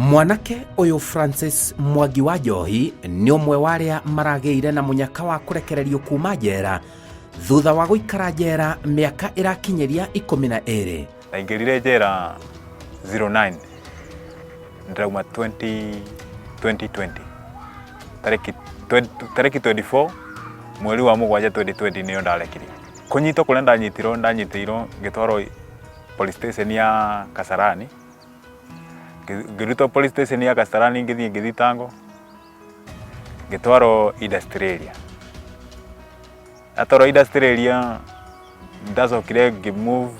Mwanake ũyũ Francis Mwangi wa Njohi nĩ ũmwe wa arĩa maragĩire na mũnyaka wa kũrekererio kuma njera thutha wa gũikara njera mĩaka ĩrakinyĩria 12. Ndaingĩrire njera 09, ndĩrauma 20 2020 tarĩki tarĩki 24 mweri wa mũgwanja 2020 nĩyo ndarekirio. Kũnyitwo kũrĩa ndanyitirwo, ndanyitĩirwo ngĩtwarwo police station ya Kasarani. Ngĩrutwo police station ya Kasarani ngĩthiĩ ngĩthitangwo, ngĩtwarwo industrial area. Ndatwarwo industrial area ndacokire ngĩ move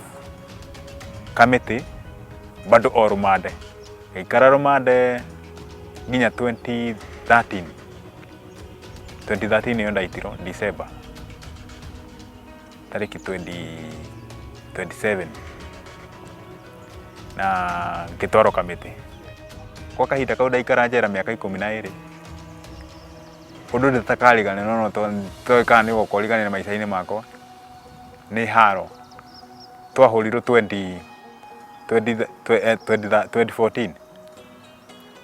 Kamĩtĩ bado o rũmande. Ngĩikara rũmande nginya 2013. 2013 nĩyo ndaitirwo December tarĩki 27 na ngĩtwarwo Kamĩtĩ. Gwa kahinda kau ndaikara njera mĩaka 12, ũndũ nditakariganĩrwo no toĩ kana nĩ ũgoka ũriganĩre maica-inĩ makwa nĩ haro twahũrirwo 20 20 2014.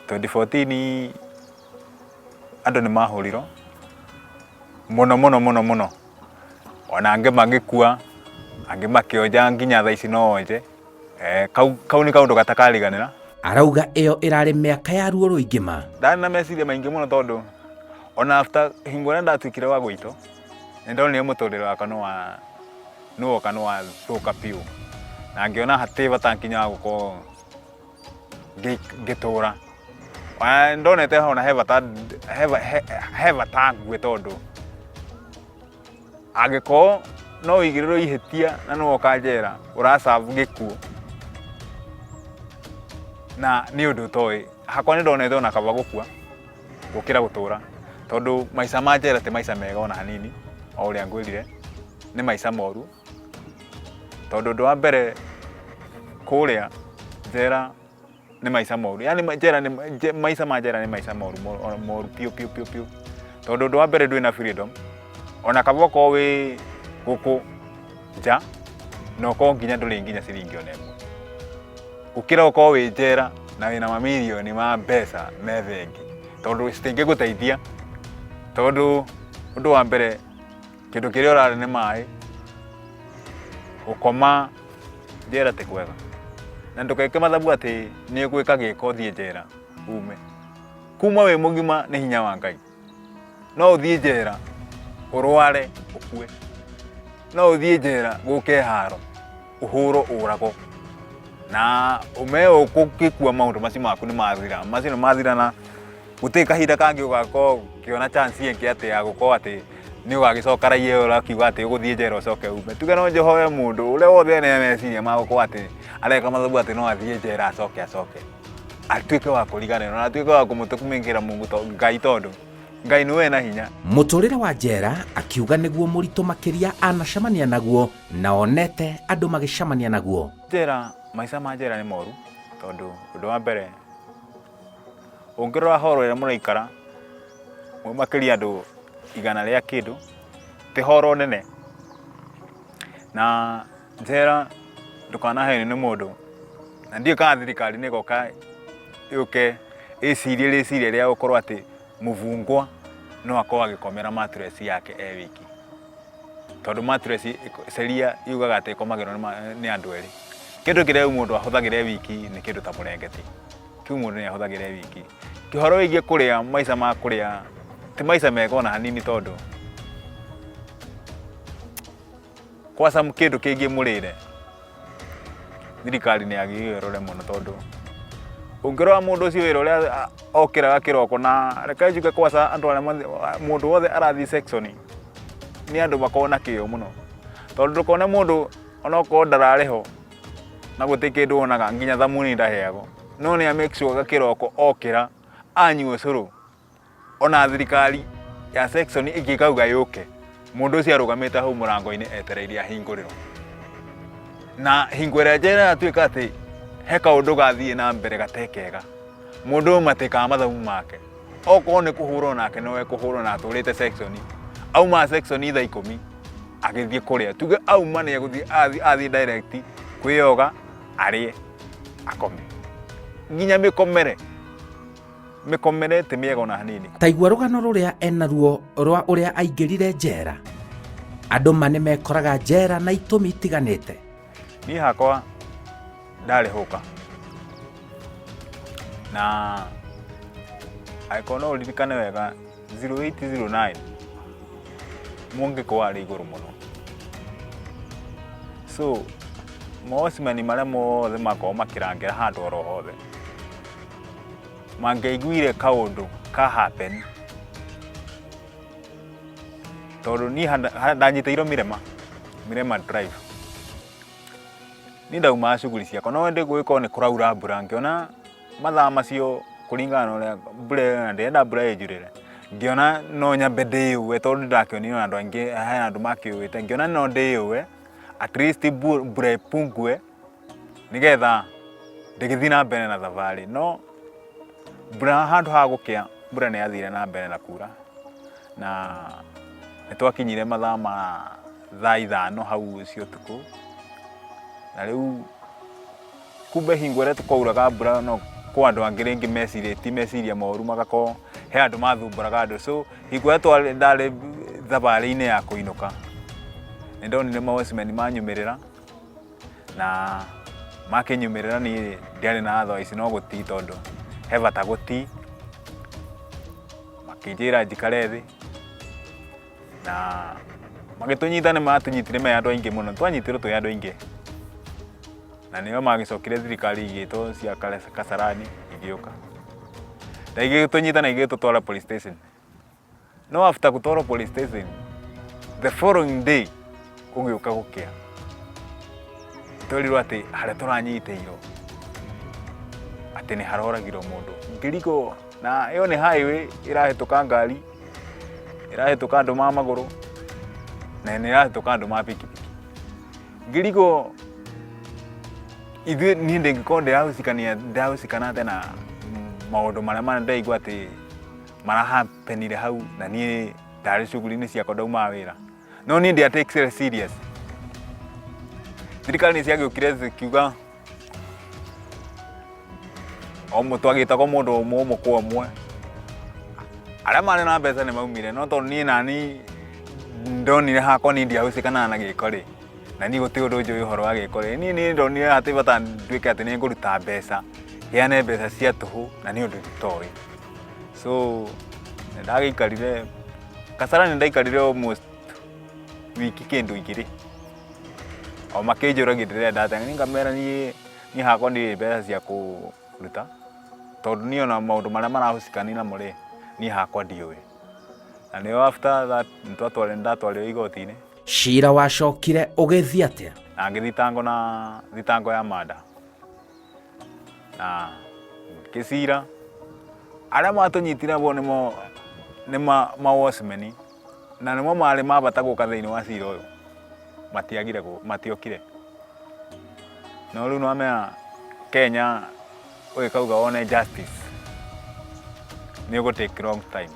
2014 andũ nĩ mahũrirwo mũno mũno mũno mũno, ona angĩ magĩkua, angĩ makĩonja nginya thaa ici no onje. Kau kau nĩ kaũndũ gatakariganĩra. Arauga ĩyo ĩrarĩ mĩaka ya ruo rũingĩ ma. Ndarĩ na meciria maingĩ mũno tondũ ona after hingo ĩrĩa ndatuĩkire wa gũitwo, nĩ ndonire mũtũrĩre wakwa nĩ wa nĩ woka nĩ wathũka biũ, na ngĩona hatirĩ bata nginya wa gũkorwo ngĩtũra. Ona nĩ ndonete ona he bata he bata ngue tondũ angĩkorwo no ũigĩrĩrwo ihĩtia na nĩ woka njera ũra serve gĩkuũ na nĩ ũndũ ũtoĩ, hakwa nĩ ndonete ona kaba gũkua gũkĩra gũtũra, tondũ maica ma njera ti maica mega ona hanini, o ũrĩa ngwĩrire nĩ maica moru, tondũ ũndũ wa mbere kũrĩa njera nĩ maica moru, yaani njera nĩ maica ma njera nĩ maica moru moru biũ biũ biũ biũ, tondũ ũndũ wa mbere ndwĩ na freedom, ona kaba ũkorwo wĩ gũkũ nja na ũkorwo nginya ndũrĩ nginya ciringi ona ĩmwe, gũkĩra ũkorwo wĩ njera na wĩna mamirioni ma mbeca me bengi, tondũ citingĩgũteithia, tondũ ũndũ wa mbere kĩndũ kĩrĩa ũrarĩa nĩ maĩ, gũkoma njera ti kwega, na ndũgeke mathabu atĩ nĩ ũgwĩka gĩko ũthiĩ njera ume. Kuma wĩ mũgima nĩ hinya wa Ngai. No ũthiĩ njera ũrware ũkue, no ũthiĩ njera gũke haro ũhũrwo ũragwo, na ume ũgĩkua maũndũ macio maku nĩ mathira, macio nĩ mathira na gũtirĩ kahinda kangĩ ũgakorwo ũkĩona chance ĩngĩ atĩ ya gũkorwo atĩ nĩ ũgagĩcoka raia ĩyo ũrakiuga atĩ ũgũthiĩ njera ũcoke ume. Tuge no njohoe mũndũ ũrĩa wothe ena meciria ma gũkorwo atĩ areka mathabu atĩ no athiĩ njera acoke acoke atuĩke wa kũriganĩrwo na atuĩke wa kũmũtũmĩkĩra Mungu Ngai tondũ Ngai nĩwe wĩna hinya. Mũtũrĩre wa njera akiuga nĩguo mũritũ makĩria anacemania naguo na onete andũ magĩcemania naguo. Njera, maica ma njera nĩ moru tondũ ũndũ wa mbere ũngĩrora horo ĩrĩa mũraikara mwĩ makĩria andũ igana rĩa kĩndũ, ti horo nene, na njera ndũkanahenio nĩ mũndũ, na ndiũĩ kana thirikari nĩ ĩgoka yũke ĩcirie rĩciria rĩa gũkorwo atĩ mũbungwa no akorwo agĩkomera mattress yake e wiki. Tondũ mattress sheria yugaga atĩ ĩkomagĩrwo nĩ andũ erĩ. Kĩndũ kĩrĩa mũndũ ahũthagĩra e wiki nĩ kĩndũ ta mũrengeti, kĩu mũndũ nĩ ahũthagĩra e wiki. Ũhoro wĩgiĩ kũrĩa, maica ma kũrĩa ti maica mega ona hanini tondũ kwanza kĩndũ kĩgiĩ mũrĩre, thirikari nĩ yagĩrĩirwo ĩrore mũno tondũ ũngĩrora mũndũ ũcio wĩra ũrĩa okĩraga kĩroko na reke njuge kwanza andũ arĩa mũndũ wothe arathiĩ section nĩ andũ makoragwo na kĩo mũno, tondũ ndũkone mũndũ onokorwo ndararĩhwo na gũtirĩ kĩndũ onaga nginya thamuni ndaheagwo, no nĩ a make sure kĩroko okĩra anyua ũcũrũ, ona thirikari ya section ĩngĩkauga yũke, mũndũ ũcio arũgamĩte hau mũrango-inĩ etereire ahingũrĩrwo. Na hingo ĩrĩa njera yatuĩka atĩ he kaũndũ gathiĩ na mbere gatekega, mũndũ ũyũ matĩkaga mathabu make. Okorwo nĩ kũhũrwo nake no ekũhũrwo na atũrĩte section, auma section thaa 10 agĩthiĩ kũrĩa, tuge auma nĩ egũthiĩ athiĩ direct kwĩyoga arĩe akome, nginya mĩkomere. Mĩkomere ti mĩega ona hanini. Taigua rũgano rũrĩa enaruo rwa ũrĩa aingĩrire njera. Andũ ma nĩmekoraga njera na itũmi itiganĩte. Niĩ hakwa ndarĩ hũka na angĩkorwo no ũririkane wega, 0809 mwangĩko warĩ igũrũ mũno, so mawatchman marĩa mothe makoragwo makĩrangĩra handũ oro hothe mangĩaiguire kaũndũ ka happen, tondũ niĩ ndanyitĩirwo Mirema, Mirema Drive. Niĩ ndaumaga cuguri ciakwa, no ĩndĩ gũgĩkorwo nĩ kũraura mbura, ngĩona mathaa macio kũringana na ũrĩa mbura ĩyo, na ndĩrenda mbura ĩnjurĩre, ngĩona no nyambe ndĩyũe, tondũ nĩndakĩonire ona andũ aingĩ, he andũ makĩũĩte, ngĩona no ndĩyũe at least mbura ĩpungue nĩgetha ndĩgĩthiĩ na mbere na thabarĩ. No mbura handũ ha gũkĩa, mbura nĩ yathire na mbere na kura, na nĩ twakinyire mathaa ma thaa 5 hau cia ũtukũ. Na rĩu kumbe hingo ĩrĩa kwauraga mbura, no kwa andũ angĩ rĩngĩ mecirĩtie meciria moru, magakorwo he andũ mathumbũraga andũ. So hingo ĩrĩa ndarĩ thabarĩ-inĩ ya kũinũka, nĩ ndonire mawatchman manyumĩrĩra, na makĩnyumĩrĩra niĩ ndiarĩ na otherwise no gũtii, tondũ he bata gũtii. Makĩnjĩra njikare thĩ na magĩtũnyita. Nĩ matũnyitire me andũ aingĩ mũno, twanyitirwo twĩ andũ aingĩ, na nĩo magĩcokire thirikari igĩtwo cia Kasarani igĩũka na igĩtũnyita na igĩtũtwara police station. No after gũtwarwo police station, the following day gũgĩũka gũkĩa, twerirwo atĩ harĩa tũranyitĩirwo atĩ nĩ haroragirwo mũndũ. Ngĩrigwo, na ĩyo nĩ highway ĩrahĩtũka ngari, ĩrahĩtũka andũ ma magũrũ, na nĩ ĩrahĩtũka andũ ma pikipiki. Ngĩrigwo ithuĩ, niĩ ndĩngĩkorwo ndĩrahusikania, ndĩrahusikana atĩa na maũndũ marĩa ndaigua atĩ marahappenire hau, na niĩ ndarĩ shughuli-inĩ ciakwa, ndaumaga wĩra. No niĩ ndia take it serious. Thirikari nĩ ciagĩũkire zikiuga o twagĩtagwo mũndũ ũmwe ũmwe kwa ũmwe. Arĩa marĩ na mbeca nĩ maumire, no tondũ niĩ nani ndonire hakwa niĩ ndiahusikanaga na gĩko rĩ, na niĩ gũtirĩ ũndũ njũĩ ũhoro wa gĩko rĩ, niĩ ndonire hatirĩ bata nduĩke atĩ nĩ ngũruta mbeca, heane mbeca cia tũhũ na nĩ ũndũ itoĩ. So nĩ ndagĩikarire Kasarani, ndaikarire almost wiki kĩndũ 2, o makĩnjũragia ndĩrenda atĩa. Niĩ ngamera niĩ hakwa ndirĩ mbeca cia kũruta, tondũ niĩ ona maũndũ marĩa marahusikani namo rĩ, niĩ hakwa ndiũĩ. Na nĩo after that ndatwarirwo igoti-inĩ. Cira wacokire ũgĩthiĩ atĩa? Na ngĩthitangwo na thitango ya murder na ngĩcira. Arĩa matũnyitire abo nĩmo nĩ mawatchman, na nĩmo marĩ ma bata gũka thĩinĩ wa cira ũyũ, matiagire, matiokire. No rĩu nĩwamenya Kenya ũgĩkauga wone justice nĩ ũgũ take long time.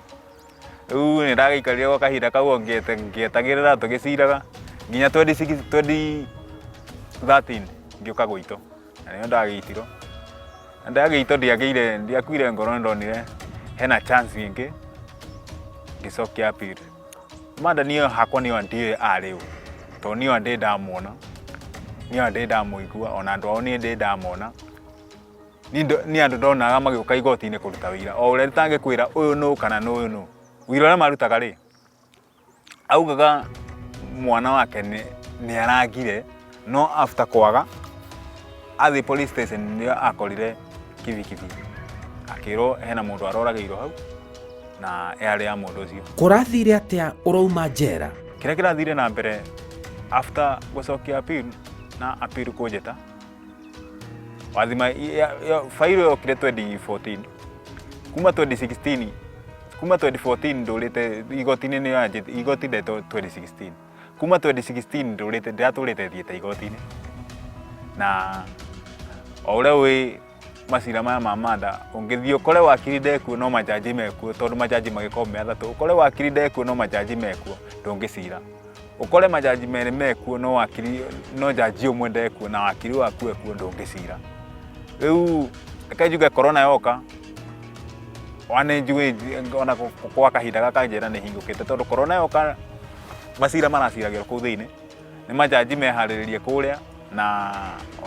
Rĩu nĩ ndagĩikarire gwa kahinda kau o ngĩetagĩrĩra tũgĩciraga nginya 2013 ngĩũka gwitũ, na nĩyo ndagĩitirwo. Na ndagĩitwo ndiagĩire, ndiakuire ngoro, nĩ ndonire hena chance ĩngĩ, ngĩcokia appeal. Manda niĩ hakwa niĩ ona ndiũĩ arĩ ũ, tondũ niĩ ona ndĩ ndamuona, niĩ ona ndĩ ndamũigua, ona andũ ao niĩ ndĩ ndamona. Niĩ andũ ndonaga magĩũka igoti-inĩ kũruta wĩira, o ũrĩa itangĩkwĩra ũyũ nũ kana nũ ũyũ nũ. Wĩira ũrĩa marutaga rĩ, augaga mwana wake nĩ aragire, no after kwaga athiĩ police station nĩ akorire kibikibi, akĩrwo hena mũndũ aroragĩirwo hau na yarĩ ya mũndũ ũcio. Kũrathire atĩa ũrauma njera? Kĩrĩa kĩrathire na mbere after gũcokia appeal na appeal kũnjĩta wathima failo yokire 2014, kuma 2016, kuma 2014 ndũrĩte igoti-inĩ, nĩ yanjĩtie igoti ndetwo 2016. Kuma 2016 ndũrĩte, ndĩratũrĩte thiĩte igoti-inĩ, na o ũrĩa ũĩ macira maya ma manda, ũngĩthiĩ ũkore wakiri ndekuo no majaji mekuo, tondũ majaji magĩkorwo me athatũ, ũkore wakiri ndekuo no majaji mekuo, ndũngĩcira. Ũkore majaji merĩ mekuo no wakiri, no jaji ũmwe ndekuo na wakiri waku ekuo, ndũngĩcira. Rĩu reke njuge corona yoka. Ona nĩ njũĩ ona kwa kahinda gaka njera nĩ hingũkĩte tondũ korona yoka macira maraciragĩrwo kũu thĩinĩ, nĩ majaji meharĩrĩrie kũrĩa na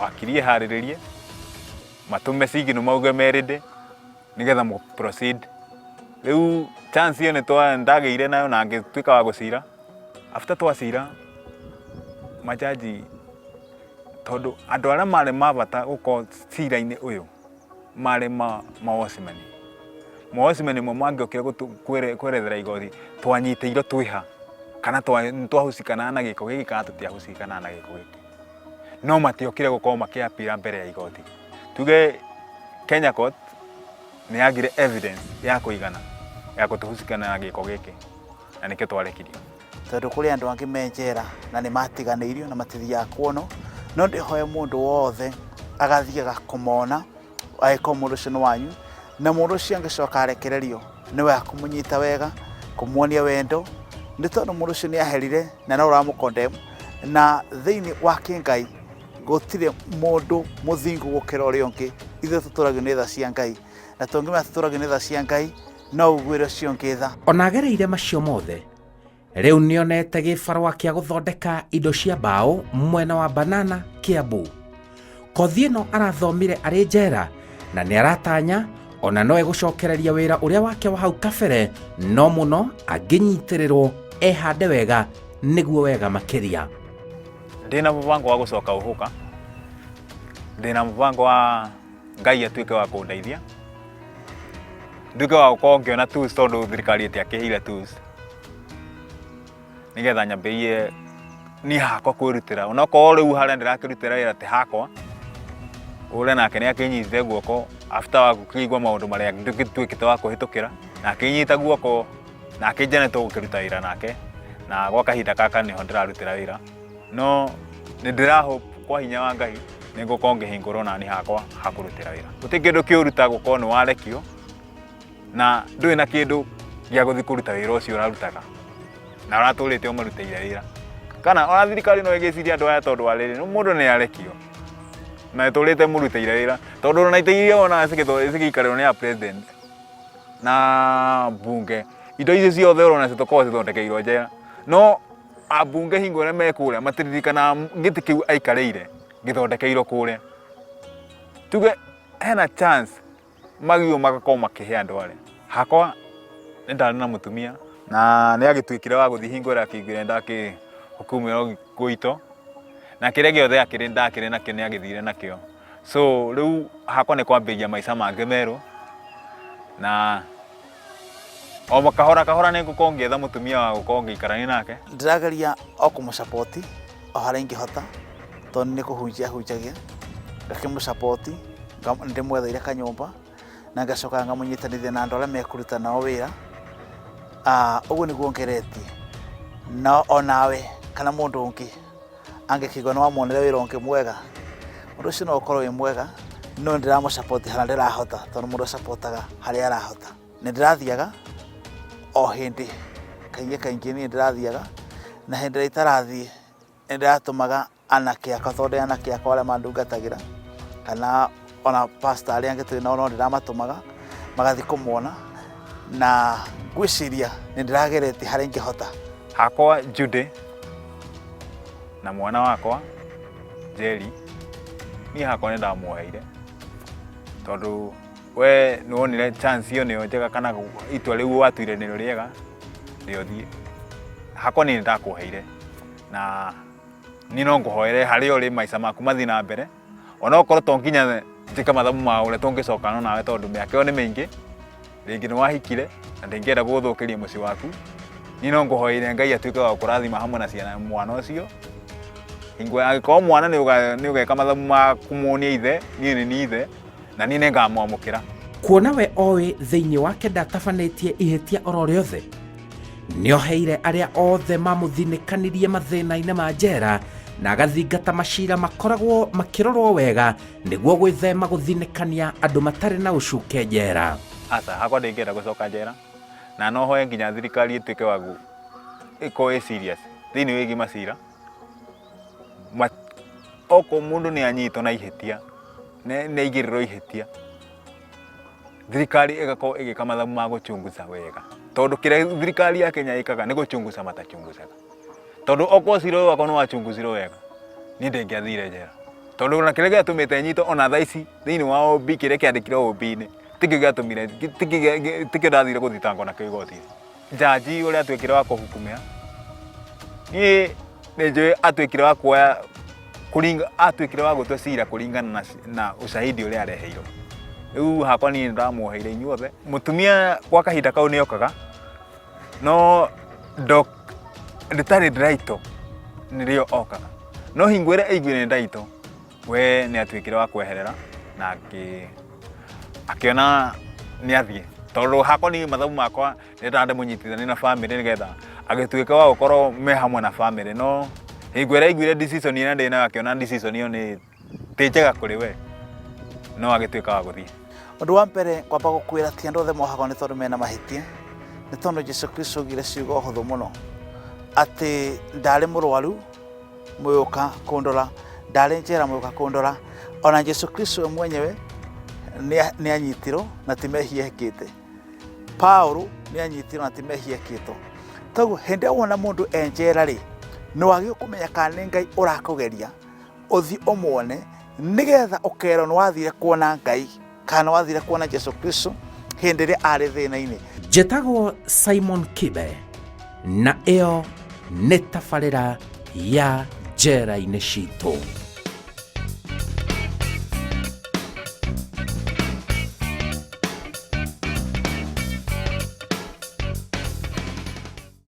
wakiri eharĩrĩrie matũme signal mauge me ready nĩgetha mũ proceed. Rĩu chance ĩyo nĩ ndagĩire nayo na ngĩtuĩka wa gũcira. After twacira majaji tondũ andũ arĩa marĩ ma bata gũkorwo cira-inĩ ũyũ marĩ ma watchman. Ma watchman nĩmo mangĩokire kwerethera igoti twanyitĩirwo twĩ ha kana nĩtwahusikana na gĩko gĩkĩ kana tũtiahusikana na gĩko gĩkĩ. No matiokire gũkorwo makĩappear mbere ya igoti. Tuge Kenya Court nĩ yagire evidence ya kũigana ya gũtũhusikana na gĩko gĩkĩ na nĩkĩo twarekirio. Tondũ kũrĩ andũ angĩ me njera na nĩ matiganĩirio na matithiaga kuonwo, no ndĩhoe mũndũ wothe agathiaga kũmona angĩkorwo mũndũ ũcio nĩ wanyu, na mũndũ ũcio angĩcoka arekererio nĩ wega kũmũnyita wega, kũmuonia wendo, nĩ tondũ mũndũ ũcio nĩ aherire na no ũramũ condemn, na thĩinĩ wa kĩngai gũtirĩ mũndũ mũthingu gũkĩra ũrĩa ũngĩ, ithuĩ tũtũragio nĩ tha cia Ngai, na tũngĩmenya tũtũragio nĩ tha cia Ngai, no ũiguĩre ũcio ũngĩ tha. Ona agereire macio mothe, rĩu nĩonete gĩbarũa kĩa gũthondeka indo cia mbaũ mwena wa Banana, Kiambu. Kothi ĩno arathomire arĩ njera na nĩ aratanya ona no egũcokereria wĩra ũrĩa wake wa hau kabere, no mũno angĩnyitĩrĩrwo ehande wega nĩguo wega makĩria. Ndĩna mũbango wa gũcoka ũhũka, ndĩna mũbango wa Ngai atuĩke wa kũndeithia, nduĩke wa gũkorwo ngĩona tools tondũ thirikari ĩtiakĩheire tools, nĩgetha nyambĩrĩrie niĩ hakwa kwĩrutĩra, onokorwo rĩu harĩa ndĩrakĩrutĩra wĩra ti hakwa, ũrĩa nake nĩ akĩnyitire guoko after wa kũigua maũndũ marĩa nduĩkĩte wa kũhĩtũkĩra, na akĩnyita guoko na akĩnjĩra nĩ tũgũkĩruta wĩra nake, na gwa kahinda gaka nĩho ndĩrarutĩra wĩra, no nĩ ndĩra hope kwa hinya wa Ngai nĩ ngũkorwo ngĩhingũrwo nani hakwa ha kũrutĩra wĩra. Gũtirĩ kĩndũ kĩũru ta gũkorwo nĩ warekio na ndũrĩ na kĩndũ gĩa gũthiĩ kũruta wĩra ũcio ũrarutaga na ũratũrĩte ũmarutĩire wĩra, kana ona thirikari no ĩgĩcirie andũ aya tondũ wa rĩrĩ mũndũ nĩ arekio na ĩtũrĩte mũrutĩire wĩra, tondũ ona itĩ iria wonaga cigĩikarĩrwo nĩ a president na mbunge, indo icio ciothe ũrona citũkoragwo cithondekeirwo njera, no ambunge hingo ĩrĩa me kũrĩa matiririkanaga gĩtĩ kĩu aikarĩire gĩthondekeirwo kũrĩa. Tuge hena chance magio magakorwo makĩhe andũ arĩa. Hakwa nĩ ndarĩ na mũtumia na nĩ agĩtuĩkire wa gũthiĩ hingo ĩrĩa akĩiguire ndakĩhukumĩrwo gwitũ, na kĩrĩa gĩothe akĩrĩ ndakĩrĩ nakĩo nĩ agĩthire nakĩo. So rĩu hakwa nĩ kwambĩrĩria maica mangĩ merũ, na o kahora kahora nĩ ngũkorwo ngĩetha mũtumia wa gũkorwo ngĩikarania nake. Ndĩrageria o kũmũ support o harĩa ingĩhota, tondũ nĩ kũhunjia hunjagia, ngakĩmũ support, ndĩmwetheire kanyũmba, na ngacoka ngamũnyitanithia na andũ arĩa mekũruta nao wĩra. Ũguo nĩguo ngeretie. Na onawe kana mũndũ ũngĩ angĩkĩigua nĩ wamuonera wĩra ũngĩ mwega, ũndũ ũcio no ũkorwo wĩ mwega, no nĩ ndĩramũ support harĩa ndĩrahota, tondũ mũndũ acapotaga harĩa arahota. Nĩ ndĩrathiaga o hĩndĩ, kaingĩ kaingĩ niĩ ndĩrathiaga, na hĩndĩ ĩrĩa itarathiĩ nĩ ndĩratũmaga anake akwa, tondũ ndĩ anake akwa arĩa mandungatagĩra, kana ona pastor arĩa angĩ twĩ nao no ndĩramatũmaga magathiĩ kũmona, na ngwĩciria nĩ ndĩrageretie harĩa ingĩhota. Hakwa Judy na mwana wakwa Jerry, niĩ hakwa nĩ ndamuoheire tondũ we nĩ wonire chance ĩyo nĩyo njega kana itua rĩu watuire nĩrĩo rĩega rĩo thiĩ. Hakwa niĩ nĩ ndakuoheire na niĩ no ngũhoere harĩa ũrĩ maica maku mathiĩ na mbere, onokorwo to nginya njĩke mathabu ma ũrĩa tũngĩcokana nawe tondũ mĩaka ĩyo nĩ mĩingĩ, rĩngĩ nĩ wahikire na ndingĩenda gũgũthũkĩria mũciĩ waku. Niĩ no ngũhoeire Ngai atuĩke wa gũkũrathima hamwe na ciana mwana ũcio. Hingo angĩkorwo mwana nĩ ũgeka mathabu ma kũmuonia ithe, niĩ nĩ niĩ ithe na niĩ nĩ ngamwamũkĩra. Kuona we oĩ thĩinĩ wake ndatabanĩtie ihĩtia oro rĩothe, nĩoheire arĩa othe mamũthinĩkanirie mathĩna-inĩ ma njera na agathingata macira makoragwo makĩrorwo wega nĩguo gwĩthema gũthinĩkania andũ matarĩ na ũcuke njera. Aca, hakwa ndingĩenda gũcoka njera na no hoe nginya thirikari ĩtuĩke wa ĩkorwo ĩ serious thĩinĩ wĩgiĩ macira. Okorwo mũndũ nĩ anyitwo na ihĩtia, nĩ aigĩrĩrwo ihĩtia, Thirikari ĩgakorwo ĩgĩka mathabu ma gũchunguza wega, tondũ kĩrĩa thirikari ya Kenya ĩkaga nĩ gũchunguza matachunguzaga. Tondũ okorwo cira ũyũ wakwa nĩ wachunguzirwo wega, niĩ ndĩngĩathire njera. Tondũ ona kĩrĩa gĩatũmĩte nyitwo ona thaa ici thĩinĩ wa OB, kĩrĩa kĩandĩkirwo OB-inĩ tikĩo gĩatũmire, tikĩo ndathire gũthitangwo nakĩo igoti-inĩ. Njanji ũrĩa atuĩkire wa kũhukumia, niĩ nĩ njũĩ atuĩkire wa kuoya kũringa, atuĩkire wa gũtua cira kũringana na, na ushahidi ũrĩa areheirwo. Rĩu hakwa niĩ nĩndamuoheire inyuothe. Mũtumia gwa kahinda kau nĩ okaga, no ndok, rĩtarĩ ndĩraitwo nĩrĩo okaga. No hingo ĩrĩa aiguire nĩ ndaitwo, we nĩ atuĩkire wa kweherera na akĩona nĩ athiĩ. Tondũ hakwa niĩ mathabu makwa nĩ ndĩmũnyitithanie na bamĩrĩ nĩgetha agĩtuĩka wa gũkorwo me hamwe na bamĩrĩ. No hingo ĩrĩa aiguire decision ĩrĩa ndĩ nayo akĩona decision ĩyo nĩ ti njega kũrĩ we, no agĩtuĩka wa gũthiĩ. Ũndũ wa mbere ngwamba gũkwĩra ti andũ othe mohagwo nĩ tondũ mena mahĩtia, nĩ tondũ Jesu Kristo augire ciugo hũthũ mũno atĩ ndarĩ mũrwaru mũgĩũka kũndora, ndarĩ njera mũgĩũka kũndora. Ona Jesu Kristo we mwenyewe nĩ anyitirwo na ti mehia ekĩte. Paulo nĩ anyitirwo na ti mehia ekĩtwo. Toguo hĩndĩ ĩrĩa wona mũndũ e njera rĩ, nĩ wagĩrĩirwo kũmenya kana nĩ Ngai ũrakũgeria ũthiĩ ũmuone nĩgetha ũkerwo nĩ wathire kuona Ngai kana nĩ wathire kuona Jesu Kristo hĩndĩ ĩrĩa arĩ thĩna-inĩ. Njĩtagwo Simon Kibe na ĩyo nĩ tabarĩra ya Njera-inĩ Citũ.